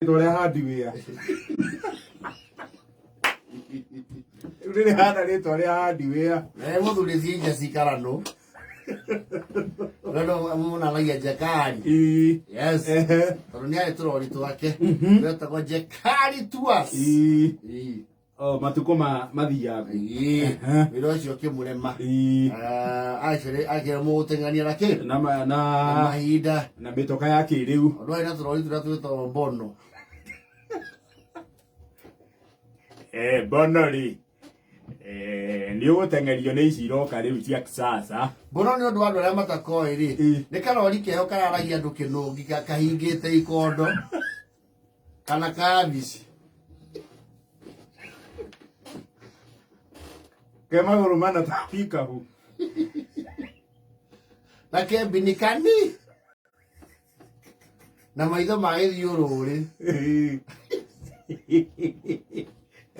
Rĩtwa rĩa hardware. Rĩu rĩrĩhana rĩtwa rĩa hardware. Eh, mũthuri ti Jessica Rano. Rano mũnanagia Jekari. Yes. Tondũ nĩ arĩ tũrori twake. Twetagwo Jekari Tours. Ii. Oh, matukũ ma mathiaga. Wĩra ũcio ũkĩmũrema. Actually akĩra mũgũteng'ania na kĩ? Na ma- Na na mahinda. na mĩtoka ya kĩrĩu. Tondũ arĩ na tũrori tũrĩa twĩtagwo Mbono. Eh, bono rĩ. Eh, nĩ ũgũteng'erio nĩ ici iroka rĩu cia kisasa. Mbono nĩ ũndũ wa andũ arĩa matakoĩ rĩ, nĩ karori keho kararagia andũ kĩnũngi kahingĩte ikondo kana kabici. Ke magũrũ mana ta pikabu. Na kembinikani na maitho ma gĩthiũrũrĩ.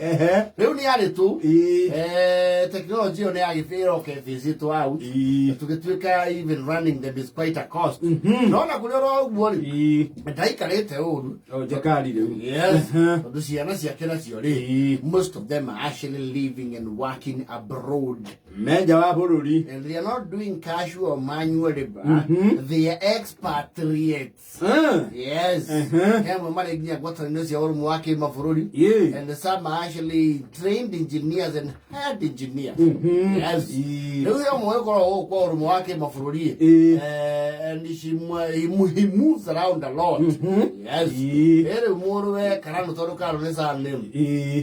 Ehe. Rĩu nĩ arĩ tu. Tekinoronjĩ ĩyo nĩ yagĩbĩroka ĩbĩcĩtwo out. Tũgĩtuĩka even running them is quite a cost. No na kũrĩ oro ũguo rĩ, ndaikarĩte ũru. O Jekari rĩu. Yes. Tondũ ciana ciake nacio rĩ, most of them are actually living and working abroad. Menja wa bũrũri. And they are not doing casual or manual labor. They are expatriates. Yes. He amwe marĩ nginya ngwatanĩro cia ũrũmwe wa kĩmabũrũri. And some are actually trained engineers and hired engineers. Yes. Rĩu he ũmwe ũkoragwo gũkũ kwa ũrũmwe wa kĩmabũrũri. And he moves around a lot. Yes. Rĩu mũrũwe Karanu tondũ Karanu nĩ surname.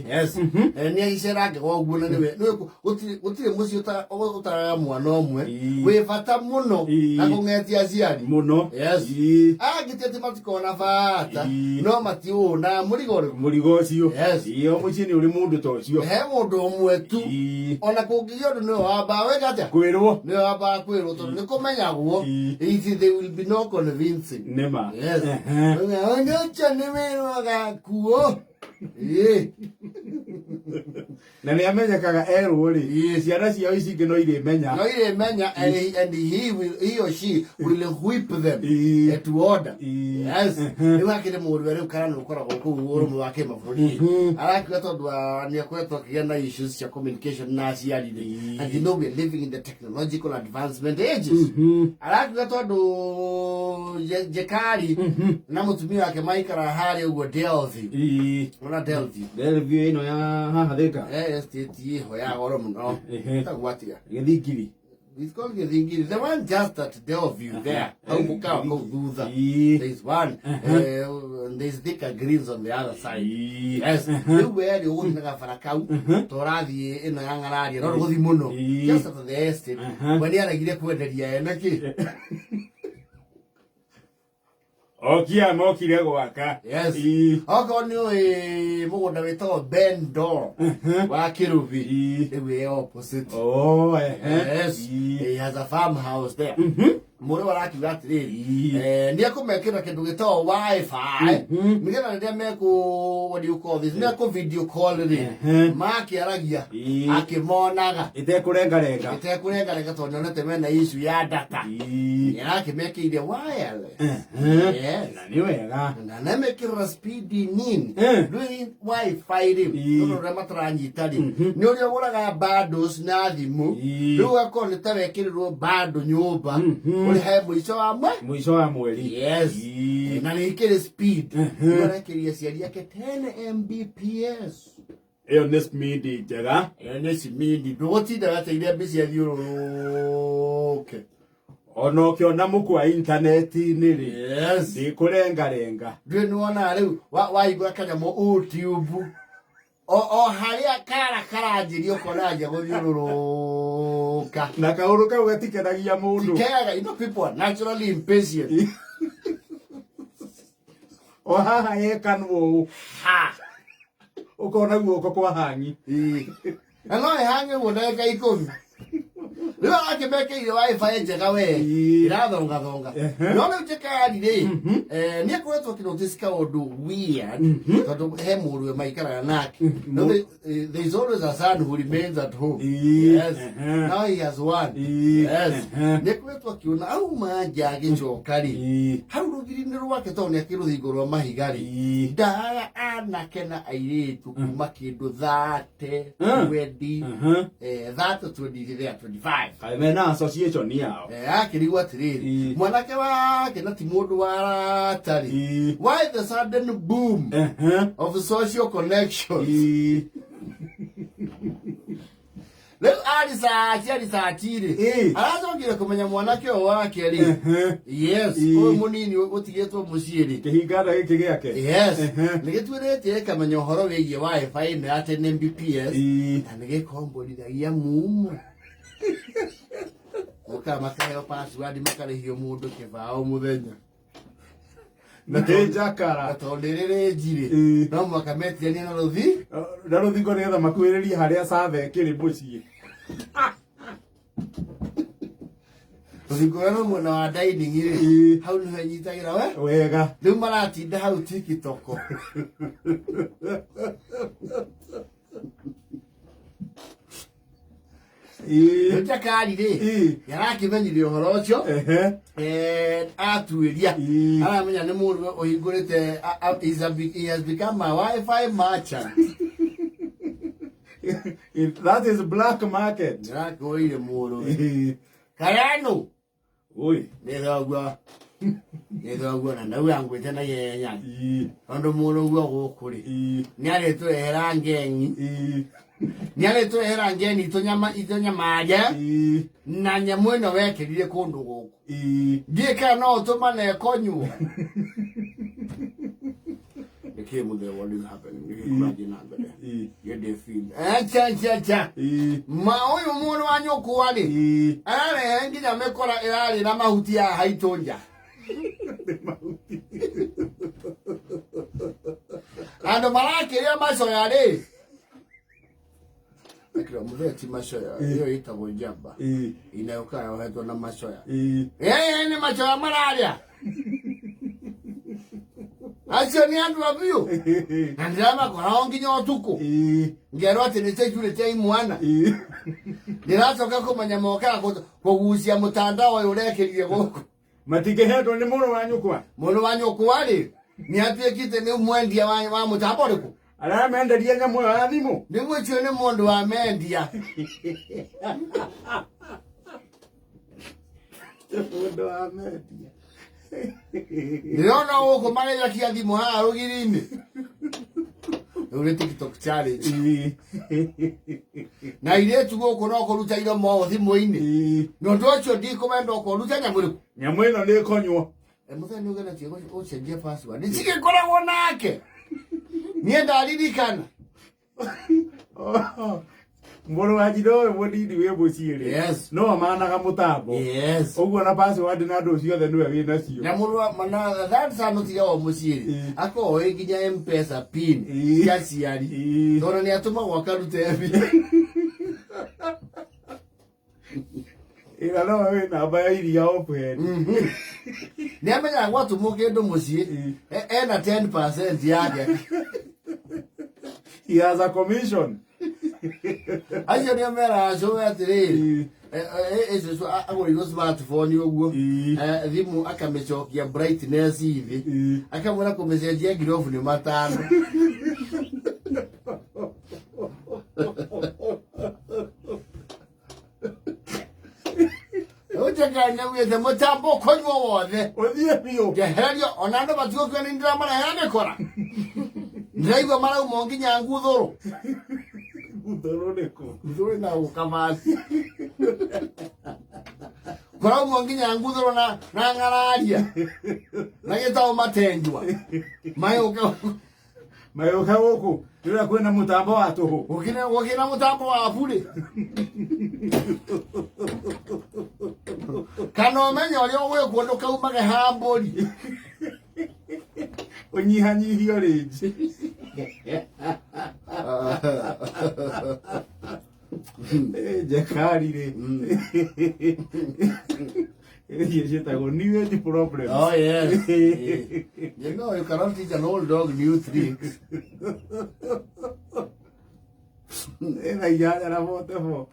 Yes. Nĩ agĩcerangaga ũguo na nĩwe nĩwe gũtirĩ mũciĩ ũtaraga mwana ũmwe wĩ bata mũno na kũng'etia aciari Mũno. Yes. Angĩtia atĩ matikona bata no matiũna mũrigo ũrĩkũ? Mũrigo ũcio. Yes. O mũciĩ nĩ ũrĩ mũndũ ta ũcio. He mũndũ ũmwe tu. Ona kũngĩgĩa ũndũ nĩwe wambaga wĩka atĩa? Kwĩrwo. Nĩwe wambaga kwĩrwo tondũ nĩ kũmenyagwo. It there will be no convincing. Nĩma. Yes. Ũndũ ũcio nĩ wĩrwaga kuo. Na nĩ amenyekaga erwo rĩ, ciana ciao ici ingĩ no irĩmenya. No irĩmenya and he will, he or she will whip them to order. Yes. Rĩu hakĩrĩ mũrũwe rĩu kana nĩ ũkoragwo kũu ũrũmwe wa kĩmabũrũri arakiuga tondũ nĩ akoretwo akĩgĩa na issues cia communication na aciari rĩ, and you know we are living in the technological advancement ages. Arakiuga tondũ Jekari na mũtumia wake maikara harĩa ũguo Delview. Ona Delview. Delview ĩno ya haha Thika. Estate ĩho ya goro mũno. Ĩtagwo atĩa? Gĩthingiri. It's called Gĩthingiri. The one just at Delview there. Hau mũkawa kũu thutha. There is one. There is Thika Greens on the other side. Yes. Rĩu we rĩ ũgũthiĩ na gabara kau ta ũrathiĩ ĩno ya ng'araria no ndũgũthiĩ mũno. Just at the estate. We nĩ aregire kwenderia ene kĩ. Okia mokire gwaka. Yes. Okorwo nĩ ũĩ mũgũnda wĩtagwo Bendor wa Kĩrũbi. Rĩu ĩ opposite. Oh, ehe. Yes. He has a farmhouse there. Mũrũ arakiuga atĩrĩrĩ, nĩ ekũmekĩra kĩndũ gĩtagwo wifi nĩgetha rĩrĩa mekũ, what do you call this, mekũ video call rĩ, makĩaragia akĩmonaga ĩtekũrengarenga. Ĩtekũrengarenga tondũ nĩonete mena issue ya data. Nĩ arakĩmekĩire wireless. Yes. Na nĩ wega. Na nemekĩrĩra speed nini. Rĩu wifi rĩ, tondũ ũrĩa mataranyita rĩ, nĩ ũrĩa ũgũraga bundles na thimũ. Rĩu ũgakorwo nĩ ta wekĩrĩrwo bundle nyũmba ũrĩhae mũico wa mwe Mũico wa mweri. Yes. Na nĩ ikĩrĩ speed. Rĩu arekĩria aciari ake 10 Mbps. Ĩyo nĩ speed njega. Ĩyo nĩ speed, ndũgũtinda weteire mbica ĩthiũrũrũke. Ona ũkĩona mũkwa intaneti-inĩ rĩ, ndĩkũrengarenga. Ndũĩ nĩ wonaga rĩu waigua kanyamũ YouTube o harĩa kara karanjĩria ũkona anjia gũthiũrũrũka. Na kaũndũ kau gatikenagia mũndũ. Tikega, you know people are naturally impatient. O haha yekanwo ũũ. Ha. Ũkona guoko kwa hangi. Na no ĩhange ũguo ndagĩka 10. Rĩu akĩmekĩire wifi njega we. Ĩĩ. Ĩrathongathonga. Ehe. No rĩu Jakari rĩ, nĩ akoretwo akĩnotice kaũndũ weird tondũ he mũrũwe maikaraga nake. No there is always a son who remains at home. Ĩĩ. Yes. Ehe. Now he has one. Ĩĩ. Yes. Ehe. Nĩ akoretwo akĩona auma nja agĩcoka rĩ, Ĩĩ. hau rũgiri-inĩ rwake tondũ nĩ akĩrĩ rũthingo rwa mahiga rĩ, Ĩĩ. ndaga anake na airĩtu kuma kĩndũ 30 20 30 20 there 25. Kaĩ mena association yao. Akĩrigwo atĩrĩrĩ, mwanake wake na ti mũndũ wa arata rĩ, why the sudden boom of social connections? Rĩu aricaci aricaci rĩ, aracokire kũmenya mwanake ũyũ wake rĩ, yes, ũyũ mũnini ũtigĩtwo mũciĩ rĩ, Kĩhinganda gĩkĩ gĩake. Yes, nĩ gĩtuĩrĩtie gĩkamenya ũhoro wĩgiĩ wifi ĩno ya 10 Mbps na nĩ gĩkomborithagia mumo mũkaga makaheo password makarĩhio mũndũ kĩbaũ mũthenya. Na nĩ njakara. Na tondũ rĩrĩ rĩnji rĩ, no mũhaka metiranie na rũthi Na rũthingo nĩgetha makuhĩrĩrie harĩa sava ĩkĩrĩ mũciĩ. Rũthingo rũrĩa rwĩ mwena wa dining rĩ, hau nĩho ĩnyitagĩra we. Wega. Rĩu maratinda hau TikTok. Rĩu Jakari rĩ, nĩarakĩmenyire ũhoro ũcio, atuĩria aramenya nĩ mũndũ ũhingũrĩte he has become a wifi merchant. That is black market. Nĩarakĩũrĩire mũrũwe Karanu. Oi. Nĩ thoguo, nĩ thoguo, na ndauga ngwĩte na ihenya tondũ mũrũguo gũkũ rĩ, nĩ arĩtũrehera ngeng'i, nĩ arĩtũrehera ngeni itũnyamaria na nyamũ ĩno wekĩrire kũndũ gũkũ. Ndiĩ kana no ũtũmane ĩkonyuo. Nĩkĩ mũthee, what is happening? Nĩkĩ kũrathiĩ na mbere? Niĩ ndĩ feel cha cha cha ma ũyũ mũndũ wa nyũkwa rĩ, ararehe nginya mĩkora ĩrarĩ na mahuti ya haitũ nja. Andũ marakĩrĩa macoya rĩ. Akira mũthee ti macoya, ĩyo ĩtagwo njamba inayokaa yohetwo na macoya. Nĩ macoya mararĩa acio nĩ andũ a biũ na ndĩramakora o nginya ũtukũ ngerwo atĩ nĩ security imwana. Ndĩracoka kũmenya mokaga kũgucia mũtandao ũyũ ũrekĩrire gũkũ. Matingĩhetwo nĩ mũrũ wa nyũkwa. Mũrũ wa nyũkwa rĩ, nĩ atuĩkĩte nĩ mwendia wa mũtambo ũrĩkũ. Aramenderia nyamũ ĩyo ya thimũ. Nĩguo ũcio nĩ mũndũ wa mendia. Mũndũ wa mendia. Ndĩrona gũkũ magĩthakia thimũ haha rũgiri-inĩ. Rĩu nĩ TikTok challenge. Na airĩtu gũkũ no kũruta iromo thimũ-inĩ. Na ũndũ ũcio ndikũmenda ũkũruta nyamũ ĩrĩkũ. Nyamũ ĩno nĩ ĩkonywo. Mũthenya nĩ ũgeretie gũcenjia password cigĩkoragwo nake niĩ ndaririkana. Mũrũ wa nyina ũyũ mũnini wĩ mũciĩ rĩ, no amanaga mũtambo. Ũguo na password na andũ ciothe nĩwe wĩ nacio. Na mũrũ wa mana that son ũtiga wa mũciĩ rĩ, akorwo wĩ nginya Mpesa pin cia aciari tondũ nĩ atũmagwo akarute mbia. Ĩra no wĩ namba ya iria open. Nĩ amenyaga gwatũmwo kĩndũ mũciĩ ena 10% yake. He has a commission. Acio nĩo meraga cũwe atĩrĩrĩ, cũcũ agũrĩirwo smartphone ũguo, thimũ akamĩcokia brightness thĩ, akamwĩra kũmĩcenjia ngirobu nĩ 5. Ũnjekaga nĩaugĩte mũtambo ũkonyuo wothe. Ũthiĩ biũ. Njehererio ona andũ matigũkiona nĩ ndĩramarehera mĩkora. Ndĩraigua marauma nginya nguthũrũ. Nguthũrũ nĩkũ? Nguthũrũ na gũkamati. Kũraumwo nginya nguthũrũ na ng'araria. Na gĩtaũ matenjwa. Mayũka. Mayũka gũkũ. Ndĩrona kwĩna mũtambo wa tũhũ. Gũkĩna mũtambo wa burĩ. Kana ũmenye ũrĩa ũgwĩkwo ndũkaumage ha mbũri. Ũnyihanyihio rĩnji. Njekari rĩ, icio ciĩtagwo new age problems. Oh yes. You know you cannot teach an old dog new tricks. Ĩna 8 na 44.